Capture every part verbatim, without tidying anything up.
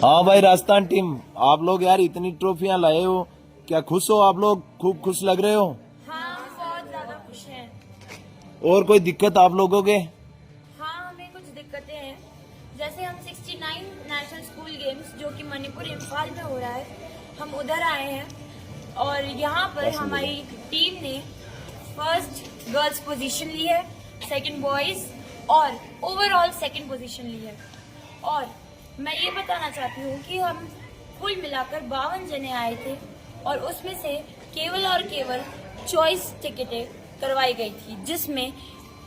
हाँ भाई राजस्थान टीम, आप लोग यार इतनी ट्रॉफियां लाए हो, क्या खुश हो आप लोग? खूब खुश लग रहे हो। हाँ, हम बहुत ज्यादा खुश हैं। और कोई दिक्कत आप लोगों के? हाँ, हमें कुछ दिक्कतें हैं। जैसे हम sixty nine national school games, जो कि मणिपुर इम्फाल में हो रहा है, हम उधर आए हैं और यहाँ पर हमारी टीम ने फर्स्ट गर्ल्स पोजीशन ली है, सेकंड बॉयज और ओवरऑल सेकंड पोजीशन ली है। और मैं ये बताना चाहती हूँ कि हम कुल मिलाकर बावन जने आए थे और उसमें से केवल और केवल चॉइस टिकटें करवाई गई थी, जिसमें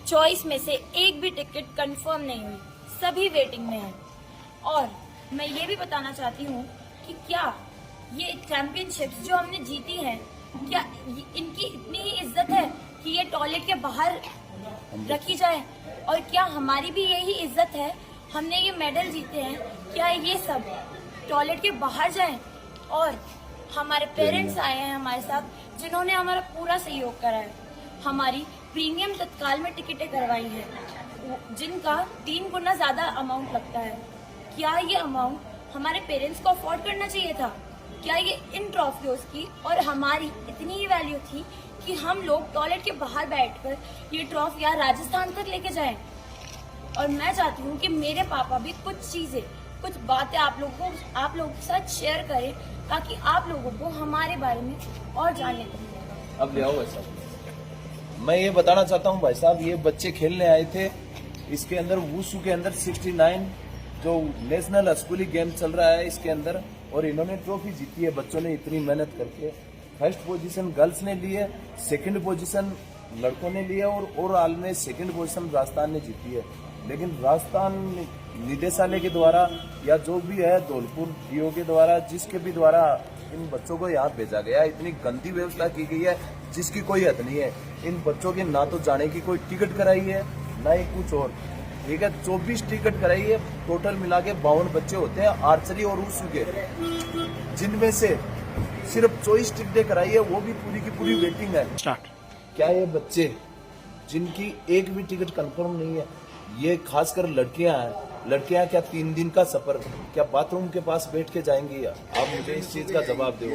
चॉइस में से एक भी टिकट कंफर्म नहीं हुई, सभी वेटिंग में है। और मैं ये भी बताना चाहती हूँ कि क्या ये चैंपियनशिप्स जो हमने जीती हैं, क्या ये, इनकी इतनी ही इज्जत है कि ये टॉयलेट के बाहर रखी जाए? और क्या हमारी भी यही इज्जत है? हमने ये मेडल जीते हैं, क्या ये सब टॉयलेट के बाहर जाए? और हमारे पेरेंट्स आए हैं हमारे साथ, जिन्होंने हमारा पूरा सहयोग करा है। हमारी प्रीमियम तत्काल में टिकटें करवाई हैं, जिनका तीन गुना ज्यादा अमाउंट लगता है। क्या ये अमाउंट हमारे पेरेंट्स को अफोर्ड करना चाहिए था? क्या ये इन ट्रॉफियों की और हमारी इतनी ही वैल्यू थी कि हम लोग टॉयलेट के बाहर बैठकर ये ट्रॉफियां राजस्थान तक लेके जाएं? और मैं चाहती हूँ कि मेरे पापा भी कुछ चीजें, कुछ बातें आप लोगों को, आप लोगों के साथ शेयर करें, ताकि आप लोगों को हमारे बारे में और जानने को मिले। अब ले आओ ऐसा। मैं ये बताना चाहता हूँ भाई साहब, ये बच्चे खेलने आए थे, इसके अंदर वुशु के अंदर सिक्सटी नाइन जो नेशनल स्कूली गेम चल रहा है इसके अंदर, और इन्होंने ट्रॉफी जीती है बच्चों ने इतनी मेहनत करके। फर्स्ट पोजीशन गर्ल्स ने ली है, सेकंड पोजीशन लड़कों ने ली है और ओवरऑल में सेकंड पोजीशन राजस्थान ने जीती है। लेकिन राजस्थान निदेशालय के द्वारा या जो भी है धौलपुर डीओ के द्वारा, जिसके भी द्वारा इन बच्चों को यहाँ भेजा गया, इतनी गंदी व्यवस्था की गई है जिसकी कोई हद नहीं है। इन बच्चों की ना तो जाने की कोई टिकट कराई है, ना ही कुछ और। ठीक है, चौबीस टिकट कराई है, टोटल मिला के बावन बच्चे होते हैं आर्चरी और वुशु के, जिनमें से सिर्फ चौबीस टिकटें कराई है, वो भी पूरी की पूरी वेटिंग है। स्टार्ट। क्या ये बच्चे जिनकी एक भी टिकट कंफर्म नहीं है, ये खासकर लड़कियां हैं, लड़कियां क्या तीन दिन का सफर क्या बाथरूम के पास बैठ के जाएंगी? आप मुझे इस चीज का जवाब दो।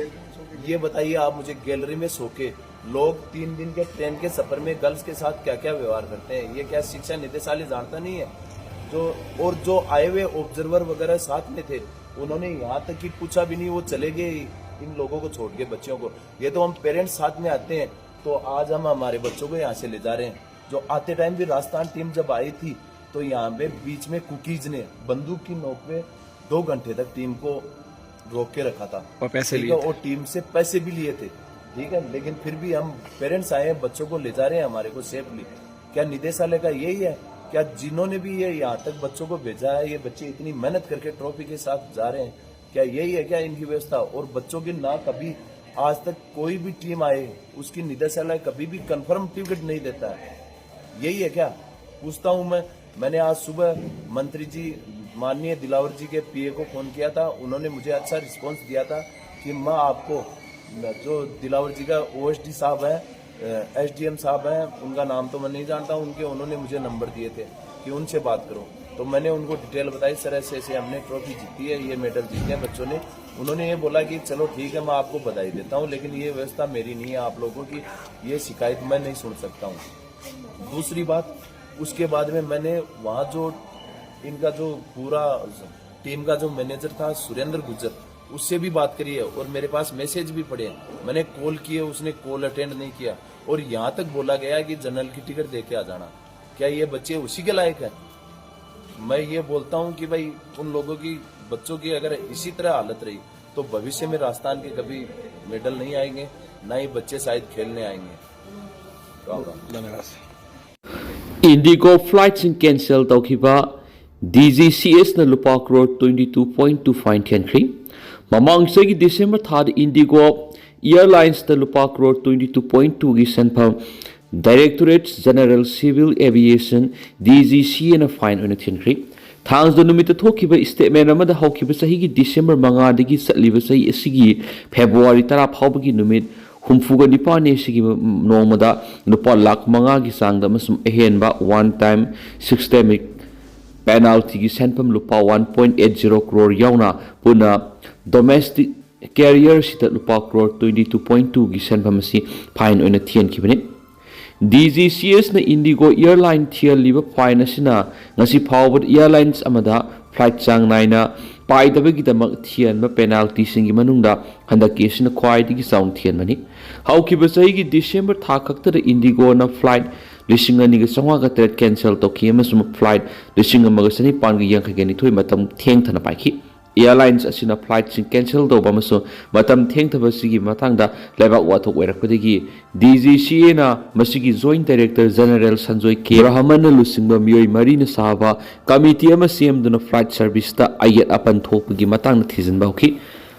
ये बताइए आप मुझे, गैलरी में सो के लोग तीन दिन के ट्रेन के सफर में गर्ल्स के साथ क्या क्या व्यवहार करते हैं, ये क्या शिक्षा निदेशालय जानता नहीं है? जो और जो आए हुए ऑब्जर्वर वगैरह साथ में थे, उन्होंने यहाँ तक कि पूछा भी नहीं, वो चले गए इन लोगों को छोड़ के, बच्चों को। ये तो हम पेरेंट्स साथ में आते हैं, तो आज हम हमारे बच्चों को यहाँ से ले जा रहे हैं। जो आते टाइम भी राजस्थान टीम जब आई थी, तो यहाँ पे बीच में कुकीज ने बंदूक की नोक पे दो घंटे तक टीम को रोक के रखा था। और पैसे ठीक लिए है, और टीम से पैसे भी लिए थे। ठीक है, लेकिन फिर भी हम पेरेंट्स आए हैं, बच्चों को ले जा रहे हैं हमारे को सेफली। क्या निदेशालय का यही है? क्या जिन्होंने भी ये यहाँ तक बच्चों को भेजा है, ये बच्चे इतनी मेहनत करके ट्रॉफी के साथ जा रहे हैं, क्या यही है क्या इनकी व्यवस्था? और बच्चों की ना कभी आज तक कोई भी टीम आए, उसकी निदेशालय कभी भी कंफर्म टिकट नहीं देता है। यही है क्या? पूछता हूं मैं। मैंने आज सुबह मंत्री जी, माननीय दिलावर जी के पीए को फोन किया था, उन्होंने मुझे अच्छा रिस्पॉन्स दिया था कि मैं आपको, जो दिलावर जी का ओएसडी साहब है, एसडीएम साहब हैं, उनका नाम तो मैं नहीं जानता, उनके, उन्होंने मुझे नंबर दिए थे कि उनसे बात करो। तो मैंने उनको डिटेल बताई, सर ऐसे ऐसे हमने ट्रॉफी जीती है, ये मेडल जीते हैं बच्चों ने। उन्होंने ये बोला कि चलो ठीक है, मैं आपको बधाई देता हूँ, लेकिन ये व्यवस्था मेरी नहीं है आप लोगों की, ये शिकायत मैं नहीं सुन सकता हूँ। दूसरी बात, उसके बाद में मैंने वहाँ जो इनका जो पूरा टीम का जो मैनेजर था सुरेंद्र गुज्जर, उससे भी बात करी है और मेरे पास मैसेज भी पड़े हैं। मैंने कॉल किए, उसने कॉल अटेंड नहीं किया और यहाँ तक बोला गया है कि जनरल की टिकट दे के आ जाना। क्या ये बच्चे उसी के लायक हैं? मैं ये बोलता हूँ कि भाई, उन लोगों की, बच्चों की अगर इसी तरह हालत रही तो भविष्य में राजस्थान के कभी मेडल नहीं आएंगे, ना ही बच्चे शायद खेलने आएंगे। राम राम। धन्यवाद। ꯏꯟꯗꯤꯒꯣ ꯐ꯭ꯂꯥꯏꯠꯁꯤꯡ ꯀꯦꯟꯁꯦꯜ ꯇꯧꯈꯤꯕ ꯗꯤ ꯖꯤ ꯁꯤ ꯑꯦꯁꯅ ꯂꯨꯄꯥ crore twenty two point two fine ꯊꯤꯍꯟꯈ꯭ꯔꯤ꯫ ꯃꯃꯥꯡ ꯆꯍꯤꯒꯤ ꯗꯤꯁꯦꯝꯕꯔ ꯊꯥꯗ ꯏꯟꯗꯤꯒꯣ ꯏꯌꯥꯔꯂꯥꯏꯟꯁꯇ ꯂꯨꯄꯥ ꯀ꯭ꯔꯣꯔ ꯇ꯭ꯋꯦꯟꯇꯤ ꯇꯨ ꯄꯣꯏꯟ ꯇꯨꯒꯤ ꯁꯦꯟꯐꯝ directorate general civil aviation, D G C ꯑꯦꯅ ꯐꯥꯏꯟ ꯑꯣꯏꯅ ꯊꯤꯍꯟꯈ꯭ꯔꯤ꯫ ꯊꯥꯡꯖ ꯅꯨꯃꯤꯠꯇ ꯊꯣꯛꯈꯤꯕ ꯁ꯭ꯇꯦꯠꯃꯦꯟ ꯑꯃꯗ ꯍꯧꯈꯤꯕ ꯆꯍꯤꯒꯤ ꯗꯤꯁꯦꯝꯕꯔ ꯃꯉꯥꯗꯒꯤ ꯆꯠꯂꯤꯕ ꯆꯍꯤ ꯑꯁꯤꯒꯤ ꯐꯦꯕ꯭ꯔꯨꯋꯥꯔꯤ ꯇꯔꯥ ꯐꯥꯎꯕꯒꯤ ꯅꯨꯃꯤꯠ ꯍꯨꯝꯐꯨꯒ ꯅꯤꯄꯥꯟꯅꯤ ꯑꯁꯤꯒꯤ ꯅꯣꯡꯃꯗ ꯂꯨꯄꯥ ꯂꯥꯈ ꯃꯉꯥꯒꯤ ꯆꯥꯡꯗ ꯑꯃꯁꯨꯡ ꯑꯍꯦꯟꯕ ꯋꯥꯟ ꯇꯥꯏꯝ ꯁꯤꯁꯇꯦꯃꯤꯛ ꯄꯦꯅꯥꯜꯇꯤꯒꯤ ꯁꯦꯟꯐꯝ ꯂꯨꯄꯥ one point eight zero crore ꯌꯥꯎꯅ ꯄꯨꯟꯅ ꯗꯣꯃꯦꯁꯇꯤꯛ ꯀꯦꯔꯤꯌꯔꯁꯤꯗ ꯂꯨꯄꯥ ꯀ꯭ꯔꯣꯔ ꯇ꯭ꯋꯦꯟꯇꯤ ꯇꯨ ꯄꯣꯏꯟ ꯇꯨꯒꯤ ꯁꯦꯟꯐꯝ ꯑꯁꯤ ꯐꯥꯏꯟ ꯑꯣꯏꯅ ꯊꯤꯍꯟꯈꯤꯕꯅꯤ꯫ D G C ꯑꯦꯁꯅ IndiGo airline ꯊꯤꯍꯜꯂꯤꯕ ꯐꯥꯏꯟ ꯑꯁꯤꯅ ꯉꯁꯤ ꯐꯥꯎꯕꯗ ꯑꯦꯌꯔꯂꯥꯏꯟꯁ ꯑꯃꯗ ꯐ꯭ꯂꯥꯏꯠ ꯆꯥꯡ ꯅꯥꯏꯅ ꯄꯥꯏꯗꯕꯒꯤꯗꯃꯛ ꯊꯤꯍꯟꯕ ꯄꯦꯅꯥꯜꯇꯤꯁꯤꯡꯒꯤ ꯃꯅꯨꯡꯗ ꯍꯟꯗꯛꯀꯤ ꯑꯁꯤꯅ ꯈ꯭ꯋꯥꯏꯗꯒꯤ ꯆꯥꯎꯅ ꯊꯤꯍꯟꯕꯅꯤ꯫ ꯍꯧꯈꯤꯕ ꯆꯍꯤꯒꯤ ꯗꯤꯁꯦꯝꯕꯔ ꯊꯥ ꯈꯛꯇꯗ ꯏꯟꯗꯤꯒꯣꯅ ꯐ꯭ꯂꯥꯏꯠ ꯂꯤꯁꯤꯡ ꯑꯅꯤꯒ ꯆꯥꯝꯃꯉꯥꯒ ꯇꯔꯦꯠ ꯀꯦꯟꯁꯦꯜ ꯇꯧꯈꯤ ꯑꯃꯁꯨꯡ ꯐ꯭ꯂꯥꯏꯠ ꯂꯤꯁꯤꯡ ꯑꯃꯒ ꯆꯅꯤꯄꯥꯟꯒ ꯌꯥꯡꯈꯩꯒ ꯅꯤꯊꯣꯏ ꯃꯇꯝ ꯊꯦꯡꯊꯅ ꯄꯥꯏꯈꯤ꯫ ꯑꯦꯌꯔꯂꯥꯏꯟꯁ ꯑꯁꯤꯅ ꯐ꯭ꯂꯥꯏꯠꯁꯤꯡ ꯀꯦꯟꯁꯦꯜ ꯇꯧꯕ ꯑꯃꯁꯨꯡ ꯃꯇꯝ ꯊꯦꯡꯊꯕ ꯑꯁꯤꯒꯤ ꯃꯇꯥꯡꯗ ꯂꯩꯕꯥꯛ ꯋꯥꯊꯣꯛ ꯑꯣꯏꯔꯛꯄꯗꯒꯤ ꯗꯤ ꯖꯤ ꯁꯤ ꯑꯦꯅ ꯃꯁꯤꯒꯤ ꯖꯣꯏꯟ ꯗꯥꯏꯔꯦꯛꯇꯔ ꯖꯦꯅꯔꯦꯜ ꯁꯟꯖꯣꯏ ꯀꯦ ꯕ꯭ꯔꯍꯃꯟꯅ ꯂꯨꯆꯤꯡꯕ ꯃꯤꯑꯣꯏ ꯃꯔꯤꯅ ꯁꯥꯕ ꯀꯃꯤꯇꯤ ꯑꯃ ꯁꯦꯝꯗꯨꯅ ꯐ꯭ꯂꯥꯏꯠ ꯁꯔꯚꯤꯁꯇ ꯑꯌꯦꯠ ꯑꯄꯟ ꯊꯣꯛꯄꯒꯤ ꯃꯇꯥꯡꯗ ꯊꯤꯖꯤꯟꯕ ꯍꯧꯈꯤ꯫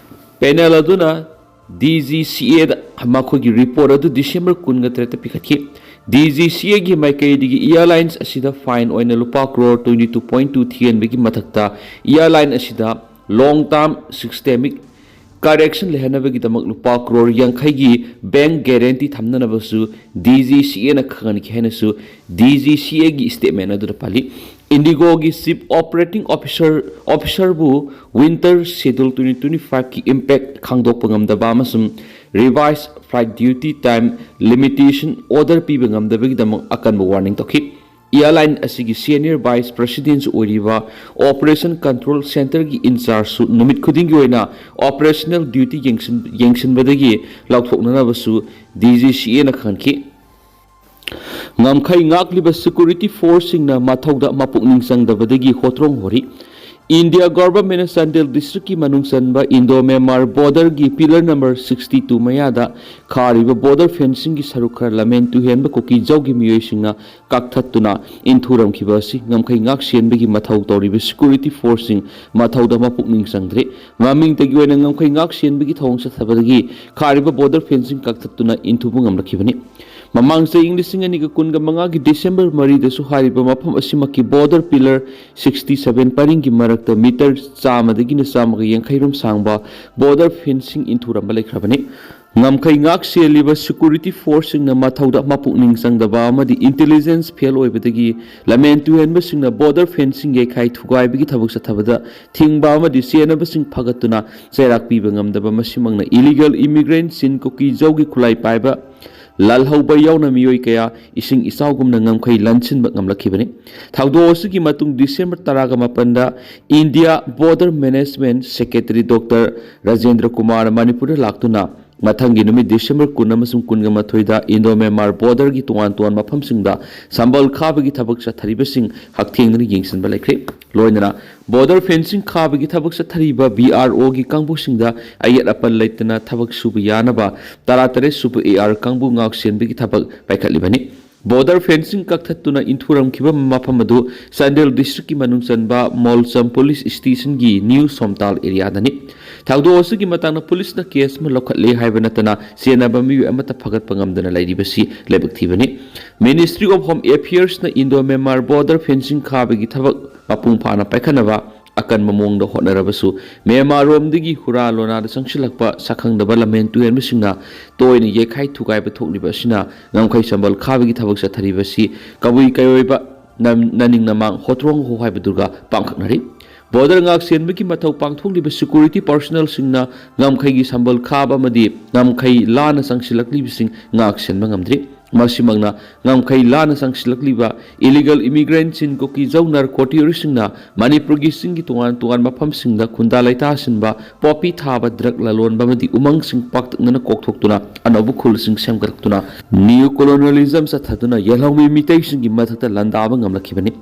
ꯄꯦꯅꯦꯜ ꯑꯗꯨꯅ ꯗꯤ ꯖꯤ ꯁꯤ ꯑꯦꯗ ꯃꯈꯣꯏꯒꯤ ꯔꯤꯄꯣꯔꯠ ꯑꯗꯨ ꯗꯤꯁꯦꯝꯕꯔ ꯀꯨꯟꯒ ꯇꯔꯦꯠꯇ ꯄꯤꯈꯠꯈꯤ꯫ ꯗꯤ ꯖꯤ ꯁꯤ ꯑꯦꯒꯤ ꯃꯥꯏꯀꯩꯗꯒꯤ ꯑꯦꯌꯔꯂꯥꯏꯟꯁ ꯑꯁꯤꯗ ꯐꯥꯏꯟ ꯑꯣꯏꯅ ꯂꯨꯄꯥ crore twenty two point two ꯊꯤꯍꯟꯕꯒꯤ ꯃꯊꯛꯇ, ꯑꯦꯌꯔꯂꯥꯏꯟ ꯑꯁꯤꯗ ꯂꯣꯡ ꯇꯥꯔꯝ ꯁꯤꯁꯇꯦꯃꯤꯛ ꯀꯔꯦꯛꯁꯟ ꯂꯩꯍꯟꯅꯕꯒꯤꯗꯃꯛ ꯂꯨꯄꯥ ꯀ꯭ꯔꯣꯔ ꯌꯥꯡꯈꯩꯒꯤ bank guarantee ꯊꯝꯅꯅꯕꯁꯨ D G C ꯑꯦꯅ ꯈꯪꯍꯟꯈꯤ ꯍꯥꯏꯅꯁꯨ ꯗꯤ ꯖꯤ ꯁꯤ ꯑꯦꯒꯤ ꯁ꯭ꯇꯦꯠꯃꯦꯟ ꯑꯗꯨꯗ ꯄꯜꯂꯤ꯫ ꯏꯟꯗꯤꯒꯣꯒꯤ ꯆꯤꯐ ꯑꯣꯄꯔꯦꯇꯤꯡ ꯑꯣꯐꯤꯁꯔ, ꯑꯣꯐꯤꯁꯔꯕꯨ ꯋꯤꯟꯇꯔ ꯁꯦꯗ꯭ꯌꯨꯜ ꯇ꯭ꯋꯦꯟꯇꯤ ꯇ꯭ꯋꯦꯟꯇꯤ ꯐꯥꯏꯚꯀꯤ ꯏꯝꯄꯦꯛ ꯈꯪꯗꯣꯛꯄ ꯉꯝꯗꯕ ꯑꯃꯁꯨꯡ revise flight duty time limitation order ꯄꯤꯕ ꯉꯝꯗꯕꯒꯤꯗꯃꯛ ꯑꯀꯟꯕ ꯋꯥꯔꯅꯤꯡ ꯇꯧꯈꯤ꯫ ꯑꯦꯌꯔꯂꯥꯏꯟ ꯑꯁꯤꯒꯤ ꯁꯦꯅꯤꯌꯔ ꯚꯥꯏꯁ ꯄ꯭ꯔꯦꯁꯤꯗꯦꯟꯁꯨ ꯑꯣꯏꯔꯤꯕ ꯑꯣꯄꯔꯦꯁꯟ ꯀꯟꯇ꯭ꯔꯣꯜ ꯁꯦꯟꯇꯔꯒꯤ ꯏꯟꯆꯥꯔꯖꯁꯨ ꯅꯨꯃꯤꯠ ꯈꯨꯗꯤꯡꯒꯤ ꯑꯣꯏꯅ ꯑꯣꯄꯔꯦꯁꯅꯦꯜ ꯗ꯭ꯌꯨꯇꯤ ꯌꯦꯡꯁꯤꯟ-, ꯌꯦꯡꯁꯤꯟꯕꯗꯒꯤ ꯂꯧꯊꯣꯛꯅꯅꯕꯁꯨ ꯗꯤ ꯖꯤ ꯁꯤ ꯑꯦꯅ ꯈꯪꯍꯟꯈꯤ꯫ ꯉꯝꯈꯩ ꯉꯥꯛꯂꯤꯕ ꯁꯦꯀ꯭ꯌꯨꯔꯤꯇꯤ ꯐꯣꯔꯁꯁꯤꯡꯅ ꯃꯊꯧꯗ ꯃꯄꯨꯛꯅꯤꯡ ꯆꯪꯗꯕꯗꯒꯤ ꯍꯣꯇ꯭ꯔꯣꯡ ꯍꯣꯔꯤ꯫ ꯏꯟꯗꯤꯌꯥ ꯒꯣꯚꯔꯟꯃꯦꯟꯠꯅ ꯆꯥꯟꯗꯦꯜ ꯗꯤꯁꯇ꯭ꯔꯤꯛꯀꯤ ꯃꯅꯨꯡ ꯆꯟꯕ ꯏꯟꯗꯣ ꯃ꯭ꯌꯥꯟꯃꯥꯔ ꯕꯣꯔꯗꯔꯒꯤ ꯄꯤꯂꯔ ꯅꯝꯕꯔ ꯁꯤꯛꯁꯇꯤ ꯇꯨ ꯃꯌꯥꯗ ꯈꯥꯔꯤꯕ ꯕꯣꯔꯗꯔ ꯐꯦꯟꯁꯤꯡꯒꯤ ꯁꯔꯨꯛ ꯈꯔ ꯂꯝꯍꯦꯟ ꯇꯨꯍꯦꯟꯕ ꯀꯨꯀꯤ ꯖꯧꯒꯤ ꯃꯤꯑꯣꯏꯁꯤꯡꯅ ꯀꯛꯊꯠꯇꯨꯅ ꯏꯟꯊꯨꯔꯝꯈꯤꯕ ꯑꯁꯤ ꯉꯝꯈꯩ ꯉꯥꯛ ꯁꯦꯟꯕꯒꯤ ꯃꯊꯧ ꯇꯧꯔꯤꯕ ꯁꯦꯀ꯭ꯌꯨꯔꯤꯇꯤ ꯐꯣꯔꯁꯁꯤꯡ ꯃꯊꯧꯗ ꯃꯄꯨꯛꯅꯤꯡ ꯆꯪꯗ꯭ꯔꯦ꯫ ꯃꯃꯤꯡꯇꯒꯤ ꯑꯣꯏꯅ ꯉꯝꯈꯩ ꯉꯥꯛ ꯁꯦꯟꯕꯒꯤ ꯊꯧꯑꯣꯡ ꯆꯠꯊꯕꯗꯒꯤ ꯈꯥꯔꯤꯕ ꯕꯣꯔꯗꯔ ꯐꯦꯟꯁꯤꯡ ꯀꯛꯊꯠꯇꯨꯅ ꯏꯟꯊꯨꯕ ꯉꯝꯂꯛꯈꯤꯕꯅꯤ꯫ ꯃꯃꯥꯡ ꯆꯍꯤ ꯂꯤꯁꯤꯡ ꯑꯅꯤꯒ ꯀꯨꯟꯒ ꯃꯉꯥꯒꯤ ꯗꯤꯁꯦꯝꯕꯔ ꯃꯔꯤꯗꯁꯨ ꯍꯥꯏꯔꯤꯕ ꯃꯐꯝ ꯑꯁꯤꯃꯛꯀꯤ ꯕꯣꯔꯗꯔ ꯄꯤꯂꯔ ꯁꯤꯛꯁꯇꯤ ꯁꯚꯦꯟ ꯄꯔꯤꯡꯒꯤ ꯃꯔꯛꯇ ꯃꯤꯇꯔ ꯆꯥꯝꯃꯗꯒꯤꯅ ꯆꯥꯝꯃꯒ ꯌꯥꯡꯈꯩ ꯔꯣꯝ ꯁꯥꯡꯕ ꯕꯣꯔꯗꯔ ꯐꯦꯟꯁꯤꯡ ꯏꯟꯊꯨꯔꯝꯕ ꯂꯩꯈ꯭ꯔꯕꯅꯤ꯫ ꯉꯝꯈꯩ ꯉꯥꯛ ꯁꯦꯜꯂꯤꯕ security forceꯁꯤꯡꯅ ꯃꯊꯧꯗ ꯃꯄꯨꯛꯅꯤꯡ ꯆꯪꯗꯕ ꯑꯃꯗꯤ intelligence fail ꯑꯣꯏꯕꯗꯒꯤ ꯂꯝꯍꯦꯟ ꯇꯨꯍꯦꯟꯕꯁꯤꯡꯅ border fencing ꯌꯩꯈꯥꯏ ꯊꯨꯒꯥꯏꯕꯒꯤ ꯊꯕꯛ ꯆꯠꯊꯕꯗ ꯊꯤꯡꯕ ꯑꯃꯗꯤ ꯆꯦꯟꯅꯕꯁꯤꯡ ꯐꯒꯠꯇꯨꯅ ꯆꯩꯔꯥꯛ ꯄꯤꯕ ꯉꯝꯗꯕ, ꯃꯁꯤꯃꯛꯅ illegal immigrant ꯆꯤꯟ ꯀꯨꯀꯤ ꯖꯧꯒꯤ ꯈꯨꯠꯂꯥꯏ ꯄꯥꯏꯕ ꯂꯥꯜꯍꯧꯕ ꯌꯥꯎꯅ ꯃꯤꯑꯣꯏ ꯀꯌꯥ ꯏꯁꯤꯡ ꯏꯆꯥꯎꯒꯨꯝꯅ ꯉꯝꯈꯩ ꯂꯟꯁꯤꯟꯕ ꯉꯝꯂꯛꯈꯤꯕꯅꯤ꯫ ꯊꯧꯗꯣꯛ ꯑꯁꯤꯒꯤ ꯃꯇꯨꯡ December ꯇꯔꯥꯒ ꯃꯥꯄꯟꯗ India Border Management Secretary Doctor Rajendra Kumar ꯃꯅꯤꯄꯨꯔꯗ ꯂꯥꯛꯇꯨꯅ ꯃꯊꯪꯒꯤ ꯅꯨꯃꯤꯠ December ꯀꯨꯟ ꯑꯃꯁꯨꯡ ꯀꯨꯟꯒ ꯃꯥꯊꯣꯏꯗ Indo Myanmar borderꯒꯤ ꯇꯣꯉꯥꯟ ꯇꯣꯉꯥꯟꯕ ꯃꯐꯝꯁꯤꯡꯗ ꯁꯝꯕꯜ ꯈꯥꯕꯒꯤ ꯊꯕꯛ ꯆꯠꯊꯔꯤꯕꯁꯤꯡ ꯍꯛꯊꯦꯡꯅꯅ ꯌꯦꯡꯁꯤꯟꯕ ꯂꯩꯈ꯭ꯔꯦ꯫ ꯂꯣꯏꯅꯅ border fencing ꯈꯥꯕꯒꯤ ꯊꯕꯛ ꯆꯠꯊꯔꯤꯕ BROꯒꯤ ꯀꯥꯡꯕꯨꯁꯤꯡꯗ ꯑꯌꯦꯠ ꯑꯄꯟ ꯂꯩꯇꯅ ꯊꯕꯛ ꯁꯨꯕ ꯌꯥꯅꯕ ꯇꯔꯥꯇꯔꯦꯠ ꯁꯨꯕ AR ꯀꯥꯡꯕꯨ ꯉꯥꯛ ꯁꯦꯟꯕꯒꯤ ꯊꯕꯛ ꯄꯥꯏꯈꯠꯂꯤꯕꯅꯤ꯫ Border fencing ꯀꯛꯊꯠꯇꯨꯅ ꯏꯟꯊꯨꯔꯝꯈꯤꯕ ꯃꯐꯝ ꯑꯗꯨ ꯆꯥꯟꯗꯦꯜ districtꯀꯤ ꯃꯅꯨꯡ ꯆꯟꯕ ꯃꯣꯜꯁꯝ police stationꯒꯤ New ꯁꯣꯝꯇꯥꯜ areaꯗꯅꯤ꯫ ꯊꯧꯗꯣꯛ ꯑꯁꯤꯒꯤ ꯃꯇꯥꯡꯗ policeꯅ case ꯑꯃ ꯂꯧꯈꯠꯂꯦ ꯍꯥꯏꯕ ꯅꯠꯇꯅ ꯆꯦꯟꯅꯕ ꯃꯤꯑꯣꯏ ꯑꯃꯠꯇ ꯐꯒꯠꯄ ꯉꯝꯗꯅ ꯂꯩꯔꯤꯕꯁꯤ ꯂꯥꯏꯕꯛ ꯊꯤꯕꯅꯤ꯫ Ministry of Home Affairsꯅ Indo Myanmar border fencing ꯈꯥꯕꯒꯤ ꯊꯕꯛ ꯃꯄꯨꯡ ꯐꯥꯅ ꯄꯥꯏꯈꯠꯅꯕ ꯑꯀꯟꯕ ꯃꯑꯣꯡꯗ ꯍꯣꯠꯅꯔꯕꯁꯨ, ꯃ꯭ꯌꯥꯟꯃꯥꯔꯔꯣꯝꯗꯒꯤ ꯍꯨꯔꯥ ꯂꯣꯅꯥꯗ ꯆꯪꯁꯤꯜꯂꯛꯄ ꯁꯛꯈꯪꯗꯕ ꯂꯝꯍꯦꯟ ꯇꯨꯍꯦꯟꯕꯁꯤꯡꯅ ꯇꯣꯏꯅ ꯌꯩꯈꯥꯏ ꯊꯨꯒꯥꯏꯕ ꯊꯣꯛꯂꯤꯕ ꯑꯁꯤꯅ ꯉꯝꯈꯩ ꯁꯝꯕꯜ ꯈꯥꯕꯒꯤ ꯊꯕꯛ ꯆꯠꯊꯔꯤꯕ ꯑꯁꯤ ꯀꯕꯨꯏ ꯀꯩꯑꯣꯏꯕ ꯅꯝ-, ꯅꯅꯤꯡ ꯅꯃꯥꯡ ꯍꯣꯇ꯭ꯔꯣꯡ ꯍꯣ ꯍꯥꯏꯕꯗꯨꯒ ꯄꯥꯡꯈꯛꯅꯔꯤ꯫ Border ꯉꯥꯛ ꯁꯦꯟꯕꯒꯤ ꯃꯊꯧ ꯄꯥꯡꯊꯣꯛꯂꯤꯕ security personnelꯁꯤꯡꯅ ꯉꯝꯈꯩꯒꯤ ꯁꯝꯕꯜ ꯈꯥꯕ ꯑꯃꯗꯤ ꯉꯝꯈꯩ ꯂꯥꯟꯅ ꯆꯪꯁꯤꯜꯂꯛꯂꯤꯕꯁꯤꯡ ꯉꯥꯛ ꯁꯦꯟꯕ ꯉꯝꯗ꯭ꯔꯤ꯫ ꯃꯁꯤꯃꯛꯅ ꯉꯝꯈꯩ ꯂꯥꯟꯅ ꯆꯪꯁꯤꯜꯂꯛꯂꯤꯕ illegal immigrant ꯆꯤꯟ ꯀꯨꯀꯤ ꯖꯧ narco terroristꯁꯤꯡꯅ ꯃꯅꯤꯄꯨꯔꯒꯤ ꯆꯤꯡꯒꯤ ꯇꯣꯉꯥꯟ ꯇꯣꯉꯥꯟꯕ ꯃꯐꯝꯁꯤꯡꯗ ꯈꯨꯟꯗꯥ ꯂꯩꯇꯥꯁꯤꯟꯕ, ꯄꯣꯄꯤ ꯊꯥꯕ, drug ꯂꯂꯣꯟꯕ ꯑꯃꯗꯤ ꯎꯃꯪꯁꯤꯡ ꯄꯥꯛꯇꯛꯅꯅ ꯀꯣꯛꯊꯣꯛꯇꯨꯅ ꯑꯅꯧꯕ ꯈꯨꯜꯁꯤꯡ ꯁꯦꯝꯒꯠꯂꯛꯇꯨꯅ neo colonialism ꯆꯠꯊꯗꯨꯅ ꯌꯦꯜꯍꯧꯃꯤ ꯃꯤꯇꯩꯁꯤꯡꯒꯤ ꯃꯊꯛꯇ ꯂꯥꯟꯗꯥꯕ ꯉꯝꯂꯛꯈꯤꯕꯅꯤ꯫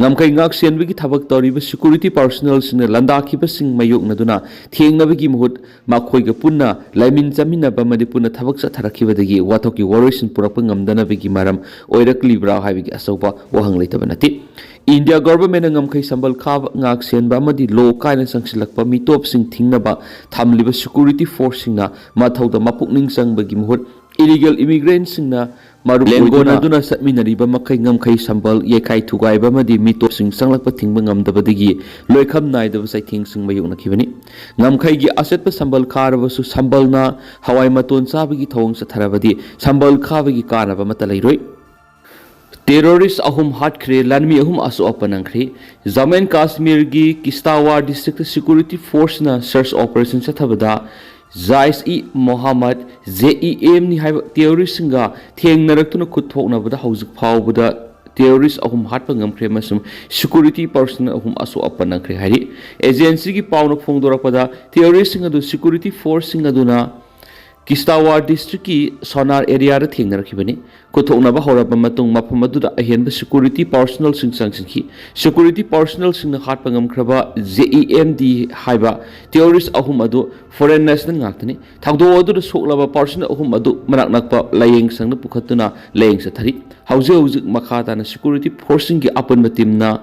ꯉꯝꯈꯩ ꯉꯥꯛ ꯁꯦꯟꯕꯒꯤ ꯊꯕꯛ ꯇꯧꯔꯤꯕ security personnelꯁꯤꯡꯅ ꯂꯥꯟꯗꯥꯈꯤꯕꯁꯤꯡ ꯃꯥꯌꯣꯛꯅꯗꯨꯅ ꯊꯦꯡꯅꯕꯒꯤ ꯃꯍꯨꯠ ꯃꯈꯣꯏꯒ ꯄꯨꯟꯅ ꯂꯩꯃꯤꯟ ꯆꯥꯃꯤꯟꯅꯕ ꯑꯃꯗꯤ ꯄꯨꯟꯅ ꯊꯕꯛ ꯆꯠꯊꯔꯛꯈꯤꯕꯗꯒꯤ ꯋꯥꯊꯣꯛꯀꯤ ꯋꯥꯔꯣꯏꯁꯤꯟ ꯄꯨꯔꯛꯄ ꯉꯝꯗꯅꯕꯒꯤ ꯃꯔꯝ ꯑꯣꯏꯔꯛꯂꯤꯕ꯭ꯔꯥ ꯍꯥꯏꯕꯒꯤ ꯑꯆꯧꯕ ꯋꯥꯍꯪ ꯂꯩꯇꯕ ꯅꯠꯇꯦ꯫ India governmentꯅ ꯉꯝꯈꯩ ꯁꯝꯕꯜ ꯈꯥꯕ, ꯉꯥꯛ ꯁꯦꯟꯕ ꯑꯃꯗꯤ law ꯀꯥꯏꯅ ꯆꯪꯁꯤꯜꯂꯛꯄ ꯃꯤꯇꯣꯞꯁꯤꯡ ꯊꯤꯡꯅꯕ ꯊꯝꯂꯤꯕ security forceꯁꯤꯡꯅ ꯃꯊꯧꯗ ꯃꯄꯨꯛꯅꯤꯡ ꯆꯪꯕꯒꯤ ꯃꯍꯨꯠ illegal immigrantꯁꯤꯡꯅ ꯃꯔꯨꯞ ꯂꯦꯡꯒꯣꯟꯅꯗꯨꯅ ꯆꯠꯃꯤꯟꯅꯔꯤꯕ ꯃꯈꯩ ꯉꯝꯈꯩ ꯁꯝꯕꯜ ꯌꯩꯈꯥꯏ ꯊꯨꯒꯥꯏꯕ ꯑꯃꯗꯤ ꯃꯤꯇꯣꯞꯁꯤꯡ ꯆꯪꯂꯛꯄ ꯊꯤꯡꯕ ꯉꯝꯗꯕꯗꯒꯤ ꯂꯣꯏꯈꯝ ꯅꯥꯏꯗꯕ ꯆꯩꯊꯦꯡꯁꯤꯡ ꯃꯥꯌꯣꯛꯅꯈꯤꯕꯅꯤ꯫ ꯉꯝꯈꯩꯒꯤ ꯑꯆꯠꯄ ꯁꯝꯕꯜ ꯈꯥꯔꯕꯁꯨ ꯁꯝꯕꯜꯅ ꯍꯋꯥꯏ ꯃꯇꯣꯟ ꯆꯥꯕꯒꯤ ꯊꯧꯑꯣꯡ ꯆꯠꯊꯔꯕꯗꯤ ꯁꯝꯕꯜ ꯈꯥꯕꯒꯤ ꯀꯥꯟꯅꯕ ꯑꯃꯠꯇ ꯂꯩꯔꯣꯏ꯫ ꯇꯦꯔꯣꯔꯤꯁ ꯑꯍꯨꯝ ꯍꯥꯠꯈ꯭ꯔꯦ, ꯂꯥꯟꯃꯤ ꯑꯍꯨꯝ ꯑꯁꯣꯛ ꯑꯄꯟ ꯅꯪꯈ꯭ꯔꯦ꯫ ꯖꯝꯃꯨ ꯑꯦꯟ ꯀꯥꯁꯃꯤꯔꯒꯤ ꯀꯤꯁꯇꯥꯋꯥꯔ ꯗꯤꯁꯇ꯭ꯔꯤꯛꯇ ꯁꯦꯀ꯭ꯌꯨꯔꯤꯇꯤ ꯐꯣꯔꯁꯅ ꯁꯔꯆ ꯑꯣꯄꯔꯦꯁꯟ ꯆꯠꯊꯕꯗ ꯖꯥꯏꯁ ꯏ ꯃꯣꯍꯝꯃꯗ, ꯖꯦ ꯏ ꯑꯦꯝꯅꯤ ꯍꯥꯏꯕ ꯇꯦꯔꯣꯔꯤꯁꯁꯤꯡꯒ ꯊꯦꯡꯅꯔꯛꯇꯨꯅ ꯈꯨꯠ ꯊꯣꯛꯅꯕꯗ ꯍꯧꯖꯤꯛ ꯐꯥꯎꯕꯗ ꯇꯦꯔꯣꯔꯤꯁ ꯑꯍꯨꯝ ꯍꯥꯠꯄ ꯉꯝꯈ꯭ꯔꯦ ꯑꯃꯁꯨꯡ ꯁꯦꯀ꯭ꯌꯨꯔꯤꯇꯤ ꯄꯔꯁꯅꯦꯜ ꯑꯍꯨꯝ ꯑꯁꯣꯛ ꯑꯄꯟ ꯅꯪꯈ꯭ꯔꯦ ꯍꯥꯏꯔꯤ꯫ ꯑꯦꯖꯦꯟꯁꯤꯒꯤ ꯄꯥꯎꯅ ꯐꯣꯡꯗꯣꯔꯛꯄꯗ ꯇꯦꯔꯣꯔꯤꯁꯁꯤꯡ ꯑꯗꯨ ꯁꯦꯀ꯭ꯌꯨꯔꯤꯇꯤ ꯐꯣꯔꯁꯁꯤꯡ ꯑꯗꯨꯅ ꯀꯤꯁꯇꯥꯋꯥꯔ ꯗꯤꯁꯇ꯭ꯔꯤꯛꯀꯤ ꯁꯣꯅꯥꯔ ꯑꯦꯔꯤꯌꯥꯗ ꯊꯦꯡꯅꯔꯛꯈꯤꯕꯅꯤ꯫ ꯈꯨꯠꯊꯣꯛꯅꯕ ꯍꯧꯔꯕ ꯃꯇꯨꯡ ꯃꯐꯝ ꯑꯗꯨꯗ ꯑꯍꯦꯟꯕ ꯁꯦꯀ꯭ꯌꯨꯔꯤꯇꯤ ꯄꯥꯔꯁꯅꯦꯜꯁꯤꯡ ꯆꯪꯁꯤꯟꯈꯤ꯫ ꯁꯦꯀ꯭ꯌꯨꯔꯤꯇꯤ ꯄꯥꯔꯁꯅꯦꯜꯁꯤꯡꯅ ꯍꯥꯠꯄ ꯉꯝꯈ꯭ꯔꯕ ꯖꯦ ꯏ ꯑꯦꯝ ꯗꯤ ꯍꯥꯏꯕ ꯇꯦꯔꯣꯔꯤꯁ ꯑꯍꯨꯝ ꯑꯗꯨ ꯐꯣꯔꯦꯟ ꯅꯦꯁꯅꯦꯜ ꯉꯥꯛꯇꯅꯤ꯫ ꯊꯧꯗꯣꯛ ꯑꯗꯨꯗ ꯁꯣꯛꯂꯕ ꯄꯥꯔꯁꯅꯦꯜ ꯑꯍꯨꯝ ꯑꯗꯨ ꯃꯅꯥꯛ ꯅꯛꯄ ꯂꯥꯏꯌꯦꯡ ꯁꯪꯗ ꯄꯨꯈꯠꯇꯨꯅ ꯂꯥꯏꯌꯦꯡ ꯆꯠꯊꯔꯤ꯫ ꯍꯧꯖꯤꯛ ꯍꯧꯖꯤꯛ ꯃꯈꯥ ꯇꯥꯅ ꯁꯦꯀ꯭ꯌꯨꯔꯤꯇꯤ ꯐꯣꯔꯁꯁꯤꯡꯒꯤ ꯑꯄꯨꯟꯕ ꯇꯤꯝꯅ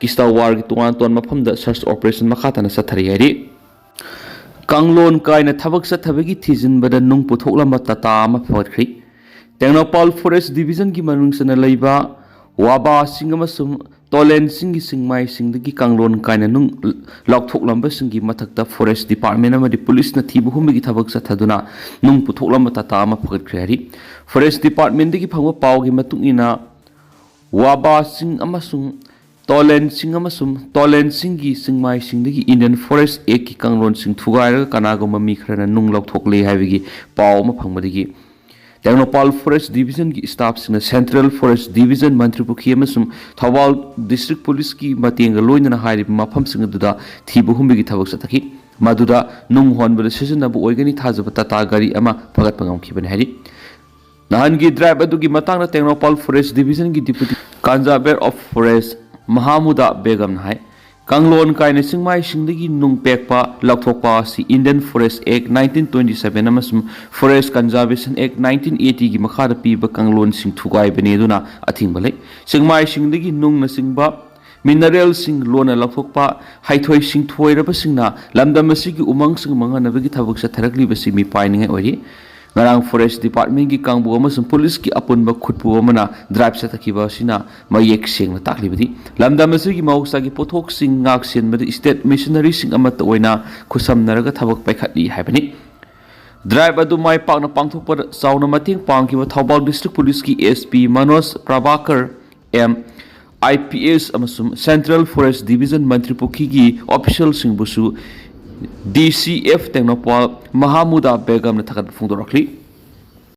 ꯀꯤꯁꯇꯥꯋꯥꯔꯒꯤ ꯇꯣꯉꯥꯟ ꯇꯣꯉꯥꯟꯕ ꯃꯐꯝꯗ ꯁꯔꯆ ꯑꯣꯄꯔꯦꯁꯟ ꯃꯈꯥ ꯇꯥꯅ ꯆꯠꯊꯔꯤ ꯍꯥꯏꯔꯤ꯫ ꯀꯥꯡꯂꯣꯟ ꯀꯥꯏꯅ ꯊꯕꯛ ꯆꯠꯊꯕꯒꯤ ꯊꯤꯖꯤꯟꯕꯗ ꯅꯨꯡ ꯄꯨꯊꯣꯛꯂꯝꯕ ꯇꯥꯇꯥ ꯑꯃ ꯐꯒꯠꯈ꯭ꯔꯤ꯫ ꯇꯦꯡꯅꯧꯄꯥꯜ ꯐꯣꯔꯦꯁ ꯗꯤꯕꯤꯖꯟꯒꯤ ꯃꯅꯨꯡ ꯆꯟꯅ ꯂꯩꯕ ꯋꯥꯕꯥꯁꯤꯡ ꯑꯃꯁꯨꯡ ꯇꯣꯂꯦꯟꯁꯤꯡꯒꯤ ꯆꯤꯡꯃꯥꯏꯁꯤꯡꯗꯒꯤ ꯀꯥꯡꯂꯣꯟ ꯀꯥꯏꯅ ꯅꯨꯡ ꯂꯧꯊꯣꯛꯂꯝꯕꯁꯤꯡꯒꯤ ꯃꯊꯛꯇ ꯐꯣꯔꯦꯁ ꯗꯤꯄꯥꯔꯠꯃꯦꯟ ꯑꯃꯗꯤ ꯄꯨꯂꯤꯁꯅ ꯊꯤꯕ ꯍꯨꯝꯕꯒꯤ ꯊꯕꯛ ꯆꯠꯊꯗꯨꯅ ꯅꯨꯡ ꯄꯨꯊꯣꯛꯂꯝꯕ ꯇꯥꯇꯥ ꯑꯃ ꯐꯒꯠꯈ꯭ꯔꯦ ꯍꯥꯏꯔꯤ꯫ ꯐꯣꯔꯦꯁ ꯗꯤꯄꯥꯔꯠꯃꯦꯟꯗꯒꯤ ꯐꯪꯕ ꯄꯥꯎꯒꯤ ꯃꯇꯨꯡ ꯏꯟꯅ ꯋꯥꯕꯥꯁꯤꯡ ꯑꯃꯁꯨꯡ ꯇꯣꯂꯦꯟꯁꯤꯡ ꯑꯃꯁꯨꯡ ꯇꯣꯂꯦꯟꯁꯤꯡꯒꯤ ꯆꯤꯡꯃꯥꯏꯁꯤꯡꯗꯒꯤ ꯏꯟꯗꯤꯌꯟ ꯐꯣꯔꯦꯁ ꯑꯦꯛꯀꯤ ꯀꯥꯡꯂꯣꯟꯁꯤꯡ ꯊꯨꯒꯥꯏꯔꯒ ꯀꯅꯥꯒꯨꯝꯕ ꯃꯤ ꯈꯔꯅ ꯅꯨꯡ ꯂꯧꯊꯣꯛꯂꯦ ꯍꯥꯏꯕꯒꯤ ꯄꯥꯎ ꯑꯃ ꯐꯪꯕꯗꯒꯤ ꯇꯦꯡꯅꯧꯄꯥꯜ ꯐꯣꯔꯦꯁ ꯗꯤꯕꯤꯖꯟꯒꯤ ꯁ꯭ꯇꯥꯐꯁꯤꯡꯅ ꯁꯦꯟꯇ꯭ꯔꯦꯜ ꯐꯣꯔꯦꯁ ꯗꯤꯕꯤꯖꯟ, ꯃꯟꯇ꯭ꯔꯤꯄꯨꯈ꯭ꯔꯤ ꯑꯃꯁꯨꯡ ꯊꯧꯕꯥꯜ ꯗꯤꯁꯇ꯭ꯔꯤꯛ ꯄꯨꯂꯤꯁꯀꯤ ꯃꯇꯦꯡꯒ ꯂꯣꯏꯅꯅ ꯍꯥꯏꯔꯤꯕ ꯃꯐꯝꯁꯤꯡ ꯑꯗꯨꯗ ꯊꯤꯕ ꯍꯨꯝꯕꯒꯤ ꯊꯕꯛ ꯆꯠꯊꯈꯤ꯫ ꯃꯗꯨꯗ ꯅꯨꯡ ꯍꯣꯟꯕꯗ ꯁꯤꯖꯤꯟꯅꯕ ꯑꯣꯏꯒꯅꯤ ꯊꯥꯖꯕ ꯇꯥꯇꯥ ꯒꯥꯔꯤ ꯑꯃ ꯐꯒꯠꯄ ꯉꯝꯈꯤꯕꯅꯤ ꯍꯥꯏꯔꯤ꯫ ꯅꯍꯥꯟꯒꯤ ꯗ꯭ꯔꯥꯏꯕ ꯑꯗꯨꯒꯤ ꯃꯇꯥꯡꯗ ꯇꯦꯡꯅꯧꯄꯥꯜ ꯐꯣꯔꯦꯁ ꯗꯤꯕꯤꯖꯟꯒꯤ deputy conservator of forest Mahamuda ꯕꯦꯒꯝꯅ ꯍꯥꯏ, ꯀꯥꯡꯂꯣꯟ ꯀꯥꯏꯅ ꯆꯤꯡꯃꯥꯏꯁꯤꯡꯗꯒꯤ ꯅꯨꯡ ꯄꯦꯛꯄ ꯂꯧꯊꯣꯛꯄ ꯑꯁꯤ Indian forest act nineteen twenty seven ꯑꯃꯁꯨꯡ ꯐꯣꯔꯦꯁ ꯀꯟꯖꯥꯔꯚꯦꯁꯟ ꯑꯦꯛ ꯅꯥꯏꯟꯇꯤꯟ ꯑꯩꯠꯇꯤꯒꯤ ꯃꯈꯥꯗ ꯄꯤꯕ ꯀꯥꯡꯂꯣꯟꯁꯤꯡ ꯊꯨꯒꯥꯏꯕꯅꯤ ꯑꯗꯨꯅ ꯑꯊꯤꯡꯕ ꯂꯩ꯫ ꯆꯤꯡꯃꯥꯏꯁꯤꯡꯗꯒꯤ ꯅꯨꯡꯅꯆꯤꯡꯕ ꯃꯤꯅꯔꯦꯜꯁꯤꯡ ꯂꯣꯟꯅ ꯂꯧꯊꯣꯛꯄ, ꯍꯩꯊꯣꯏ ꯁꯤꯡꯊꯣꯏꯔꯕꯁꯤꯡꯅ ꯂꯝꯗꯝ ꯑꯁꯤꯒꯤ ꯎꯃꯪꯁꯤꯡ ꯃꯥꯡꯍꯟꯅꯕꯒꯤ ꯊꯕꯛ ꯆꯠꯊꯔꯛꯂꯤꯕꯁꯤ ꯃꯤꯄꯥꯏꯅꯤꯡꯉꯥꯏ ꯑꯣꯏꯔꯤ꯫ ꯉꯔꯥꯡ ꯐꯣꯔꯦꯁ ꯗꯤꯄꯥꯔꯠꯃꯦꯟꯒꯤ ꯀꯥꯡꯕꯨ ꯑꯃꯁꯨꯡ ꯄꯨꯂꯤꯁꯀꯤ ꯑꯄꯨꯟꯕ ꯈꯨꯠꯄꯨ ꯑꯃꯅ ꯗ꯭ꯔꯥꯏꯚ ꯆꯠꯊꯈꯤꯕ ꯑꯁꯤꯅ ꯃꯌꯦꯛ ꯁꯦꯡꯅ ꯇꯥꯛꯂꯤꯕꯗꯤ ꯂꯝꯗꯝ ꯑꯁꯤꯒꯤ ꯃꯍꯧꯁꯥꯒꯤ ꯄꯣꯠꯊꯣꯛꯁꯤꯡ ꯉꯥꯛ ꯁꯦꯟꯕꯗ ꯏꯁꯇꯦꯠ ꯃꯤꯁꯅꯔꯤꯁꯤꯡ ꯑꯃꯠꯇ ꯑꯣꯏꯅ ꯈꯨꯠꯁꯝꯅꯔꯒ ꯊꯕꯛ ꯄꯥꯏꯈꯠꯂꯤ ꯍꯥꯏꯕꯅꯤ꯫ ꯗ꯭ꯔꯥꯏꯚ ꯑꯗꯨ ꯃꯥꯏ ꯄꯥꯛꯅ ꯄꯥꯡꯊꯣꯛꯄꯗ ꯆꯥꯎꯅ ꯃꯇꯦꯡ ꯄꯥꯡꯈꯤꯕ ꯊꯧꯕꯥꯜ ꯗꯤꯁꯇ꯭ꯔꯤꯛ ꯄꯨꯂꯤꯁꯀꯤ SP Manoj Prabhakar M, IPS ꯑꯃꯁꯨꯡ ꯁꯦꯟꯇ꯭ꯔꯦꯜ ꯐꯣꯔꯦꯁ ꯗꯤꯕꯤꯖꯟ ꯃꯟꯇ꯭ꯔꯤ ꯄꯨꯈ꯭ꯔꯤꯒꯤ ꯑꯣꯐꯤꯁꯤꯌꯦꯜꯁꯤꯡꯕꯨꯁꯨ DCF ꯇꯦꯡꯅꯧꯄꯥꯜ ꯃꯍꯥꯃꯨꯗꯥ ꯕꯦꯒꯝꯅ ꯊꯥꯒꯠꯄ ꯐꯣꯡꯗꯣꯔꯛꯂꯤ꯫